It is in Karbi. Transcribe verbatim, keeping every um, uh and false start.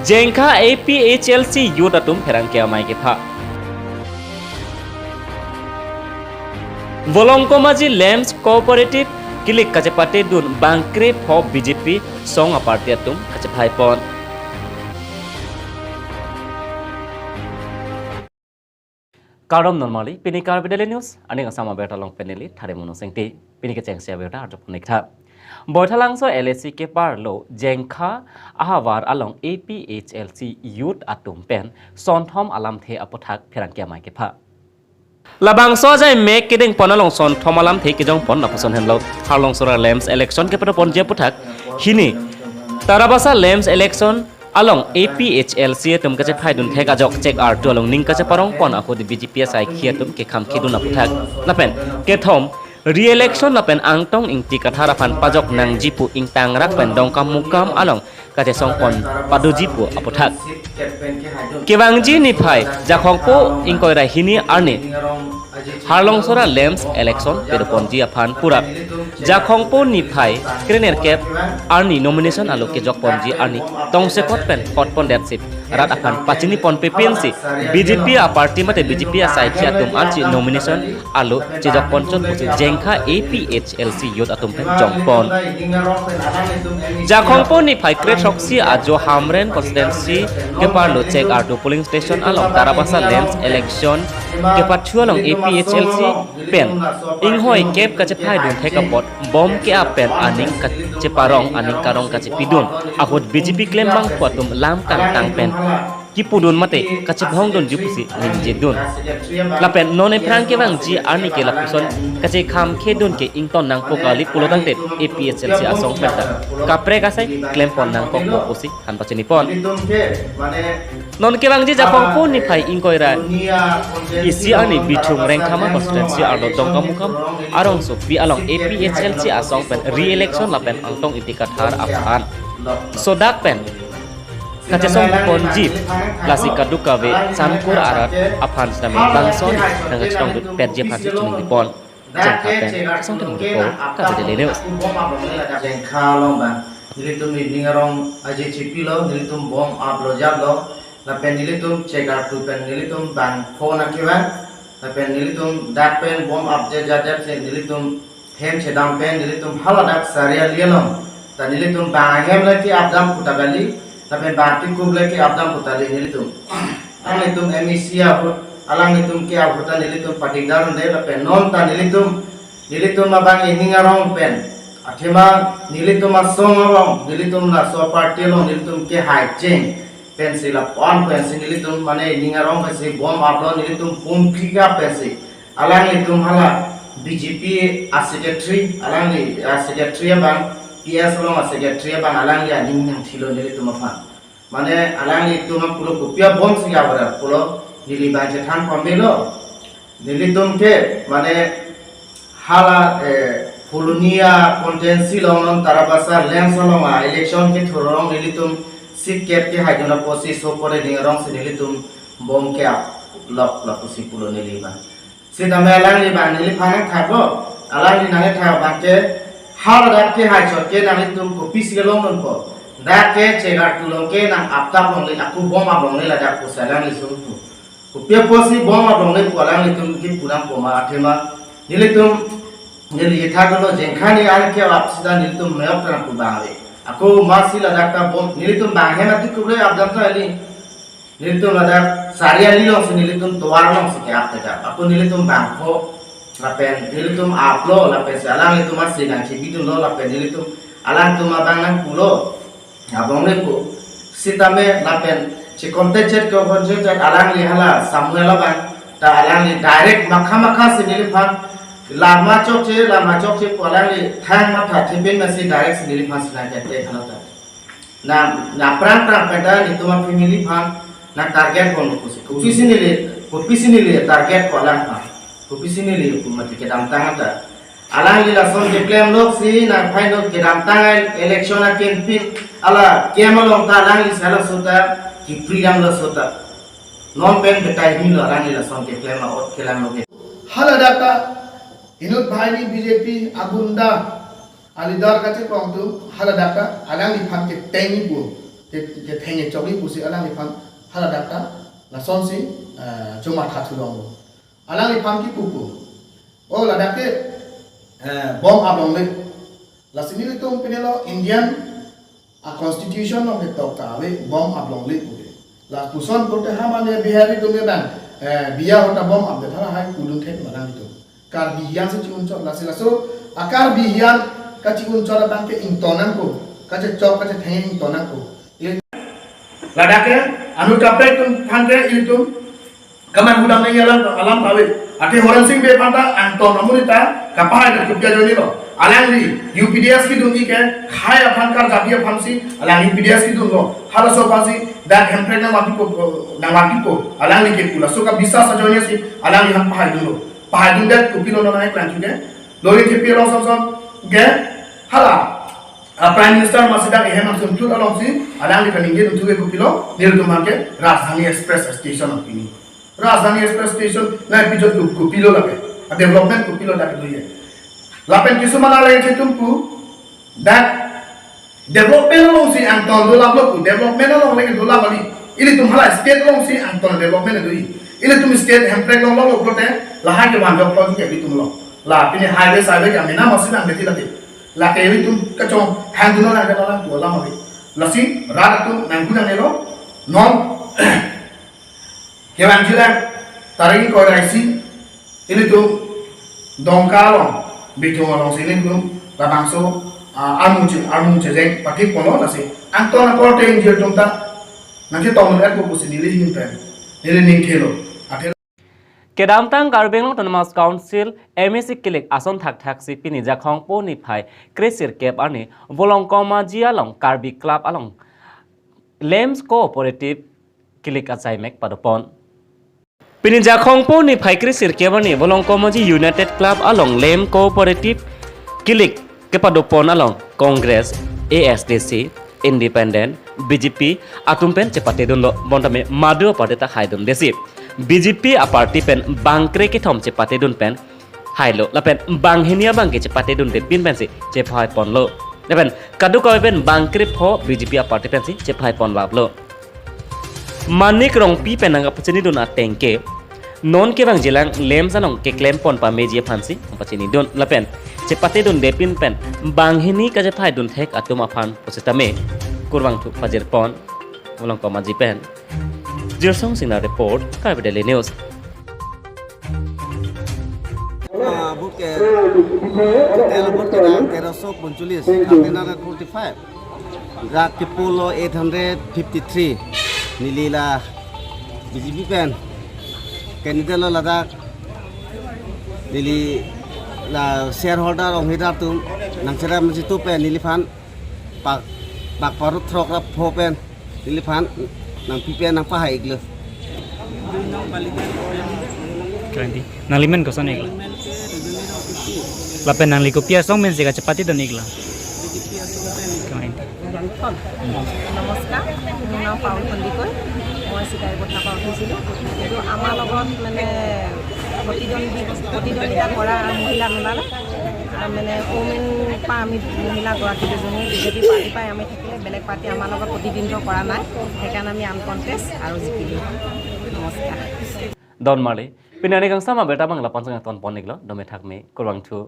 Jengkha A P H L C youth atum pherangke amei kepha. Volongkom aji Lamps Cooperative kilik kachepate dun bangkrepho B J P song a-party atum kachephai pon. Kardom non mali, pini Karbi Daily News, aning asam abirta along pen neli Thare Munu Sengti, pini kechengsi abirta arjupon ik tha. Baithalangso L A C keparlo Jengkha ahavar along A P H L C youth atum pen sonthom alamthe aputhak pherangke amei kepha. Labangso ajai mek kedeng pon along sonthom alamthe kejong pon lapuson henlo. Harlongsora Lamps election kepadoponji aputhak hini Tarabasa Lamps election along A P H L C atum kachephai dun thek ajok chek artu along ning kacheparong pon ahut B J P asaikhi atum kekham kedun aputhak. Lapen kethom re-election lapen Angtong Ingti Kathar aphan pajok nangji pu ingtangrak pen Dongkamukam along kachesong pon padoji pu aputhak. Kevangji niphai Jakhongpo ingkoi ra hini arni Harlongsora Lamps election padoponji aphan pura Jakhongpo niphai krenerkep arni nomination alo kejok ponji arni tongsekot pen hot pondetsi rat aphan pachini ponpe pensi B J P a-party mate B J P asaikhi atum ansi nomination alo chejok ponchot pusi Jengkha A P H L C youth atum pen jong pon. Jakhongpo niphai kre throksi ajo Hamren constituency keparlo chek artu polling station along Tarabasa Lamps election kepathu along A P H L C pen inghoi kep kachephai dun thek apot bom ke-ap pen aning kacheparong aning karong kachepidun ahut B J P klembangphu atum lam kangtang pen kipudun mate kachebhong dunji pusi ningjedun. Lapen non ephrang kevangji arni ke lapuson kachekham kedun ke ington nangpo kali pulo tangte A P H L C asong penta kaprek asai klem pon nangkokpo pusi than pachini pon. Non kevangji Jakhongpo niphai ingkoi ra isi arni Bithung Rengkhama constituency arlo Dongkamukam arongsopi along A P H L C asong pen re-election lapen Angtong Ingti Kathar aphan sodak pen kachesong ponji lasi kaduk kave sankur arat aphan sitame bangson nangkachetong dut petji aphan si chuningri pon. Jengkha pen Songtem Mungko, Karbi Daily News. Jengkha along bang nelitum evening arong aje chipilo, nelitum bom aplo jatlo, lapen nelitum chek artu pen nelitum bang phone akivan, lapen nelitum dak pen bom apje jatjat si nelitum hem chedam pen nelitum haladak sariali along ta nelitum bang ahem lake apdam puta kali, lapen bang tikup lake apdam puta kali nelitum. Alanglitum M A C ahut, alanglitum ke ahut ta nelitum patikdar unde lapen non ta nelitum, nelitum abang evening arong pen, athema nelitum asong arong, nelitum laso party along nelitum ke haicheng pensi lapu-an pensi nelitum mane evening arong pensi bom aplo nelitum pumphika pensi alanglitum hala B J P a-secretary, alangli a-secretary abang, P S along a-secretary abang alangli aning nangthilo nelitum aphan. Mane alanglitum pulo kopi abom si abarat pulo neli bang chethan pamelo. Nelitum ke mane hala eh, Phuloni a-constituency along non Tarabasa Lamps along a-election kethur along nelitum seat kep kehaidun apotsi sopore ding arongsi nelitum bom ke-ap lok lapusi pulo neli bang. Sitame alangli bang neliphan nangthaplo, alangli nangkethap abang ke haladak kehai chot ke nanglitum kopisi kelong nonpo. Dak ke chek artu along ke nang aptap longle, ako bom ap longle ladak pusi alangli sungtu. Kopi apotsi bom ap longle pu alanglitum kipu nangpo ma athema nelitum neli ithak lo Jengkha ni an ke ap sita nelitum meyok ta nangpu bang ave. Ako masi ladak ta bom nelitum bang hem ati kuble apdam ta ali. Nelitum ladak sariali alongsi nelitum tovar alongsi ke-ap teka. Ako nelitum bangpho lapen nelitum aplo lapen si alanglitum asi nangchibidunlo lapen nelitum alangtum abang nangpulo. Abang lepo. Sitame lapen si contact chet ko contact chet alangli hala Samuel abang ta alangli direct makha makha si neliphan lama chokche lama chokche pu alangli thang matha thepin masi direct si neliphan si nangkete hala ta. Na, na prang prang penta nelitum a-family aphan nang target pon pusi. Kopisi neli, kopisi neli target ko alangphan. Kopisi neli pu mati kedamtang ta. Alangli lason keklem loksi nang final kedamtang election a-campaign ala kem along ta alangli sala sota kipri damlo sota. Non pen betai hini lo alangli lason keklem a-ot kelang lo ke. Haladak ta inut banghini B J P agunda a-leader kachekrong atum haladak ta alangliphan ketengji pu ke, ketheng chokji pusi alangliphan haladak ta lasonsi, eh, chomatha thulong. Alangliphan kipu pu. O ladak ke, eh, bom ablongle. Lasi nelitum pinelo Indian a constitution along ketok ta ave bom ablongle pu ke. Lapuson pulote ha mane Bihari atum ke bang, eh, biya ahut ta bom able, thala hai kulun thek malang itum. Karbi hian si chi-un chot, lasi laso a Karbi hian kachi-un chot abang ke ington nangkok, kachechok kachetheng ington nangkok. Ladak ke anu kaprek atum aphan ke ilitum kaman hudam nangji alam, alam ta ave. Athe Horensing Bey aphan ta angton amonit ta kapahai ta kopi ajoine lo. Alangli U P D S kedunji ke khei aphan karjapi aphansi alang U P D S kedunlo. Halaso aphansi dak hemprek nangvanpipo, nangvanpipo. Alangli kepu, laso kabisas ajoine si alangliphan pahaidunlo. Pahaidundet kopilo non nangklang ke. Lori kepi along son son ke hala, ah, Prime Minister masi dak ehem angsung tut alongsi alangli kaningje dun thu ke kopilo, nelitum aphan ke Rajdhani Express station along pini. Rajdhani Express station nangpijok ko-, kopilo lake. A development kopilo lake doye. Lapen kisuman alangtum pu dak development alongsi angton dolamlo pu, development along lake dolam kali. Ilitum hala state alongsi angton development doji. Ilitum state hemprek along lo pulote lahai kevan joklo ke ilitum lo. La pini highway highway ke amena masi nang beti lake. Lake ilitum kachonghang dunlo lake dolam pu alam kali. Lasi rat atum nangku nangnelo. Non kevang jila tarik ingkoi ra isi ilitum Dongka along, Bithung alongsi ilitum labangso, ah, armung che-, armung chejeng pathik ponlo, lasi angton akorte ingjir atum ta nangchetong non-etpo pusi neli ahin pen neli ning thelo. Athe kedamtang Karbi Anglong Autonomous Council M A C kilik ason thakthaksi pini Jakhong po niphai kresirkep arni Volongkom Aji along Karbi Club along Lems Cooperative kilik achaimek padopon. Pini Jakhong po niphai kresirkep arni Volongkom Aji United Club along Lem Cooperative kilik kepadopon along Congress, A S D C, Independent, B J P atum pen chepatedunlo, bonta me madu aparty ta haidundesi. B J P aparty pen bangkre kethom chepatedun pen hailo, lapen banghini abang ke chepatedunde pin pensi chephai ponlo. Lapen kadokave pen bangkrepho B J P aparty pensi chephai ponlaplo. Manik Rongpi pen nangkapachinidun ateng ke, non kevang jilang Lems along keklem pon pameji aphansi pachinidun. Lapen chepatedunde pin pen banghini kachephaidun thek atum aphan pusitame kurvangthu pajir pon. Volongkom Aji pen Jirsong Singnar report, Karbi Daily News. Ah, vote ke, total vote ke teroso poncholish, hundred forty-five. Rak kepolo eight hundred fifty-three. Neli la B J P pen candidate lo ladak. Neli la shareholder ong hidar atum nangcherap masi tu pen neliphan pak, pak parut throk ra pho pen neliphan nangpi pen nangpahai iklo. Kranti. Nanglimen koson iklo? Lapen nangli kopi asong mensi kachepatedun iklo? Kranti. নমস্কাৰ, মোৰ নাম পাৰুল সন্দিকৈ। মই চিকাৰী পথাৰৰ পৰা উঠিছিলোঁ। কিন্তু আমাৰ লগত মানে প্ৰতিদ্বন্দ্বী, প্ৰতিদ্বন্দ্বিতা কৰা মহিলা নোলালে। আহ, মানে, ওমেন পৰা আমি মহিলাগৰাকী দুজনী বিজেপি পাৰ্টি পৰাই আমি থাকিলে, বেলেগ পাৰ্টি আমাৰ লগত প্ৰতিদ্বন্দ্বিতা কৰা নাই। সেইকাৰণে আমি আনকণ্টেষ্ট আৰু জিকিলোঁ। নমস্কাৰ। Don Marley, pini ani kangsam abirta abang lapu-an sengak ton pon iklo, dome thakme, kurvangthu.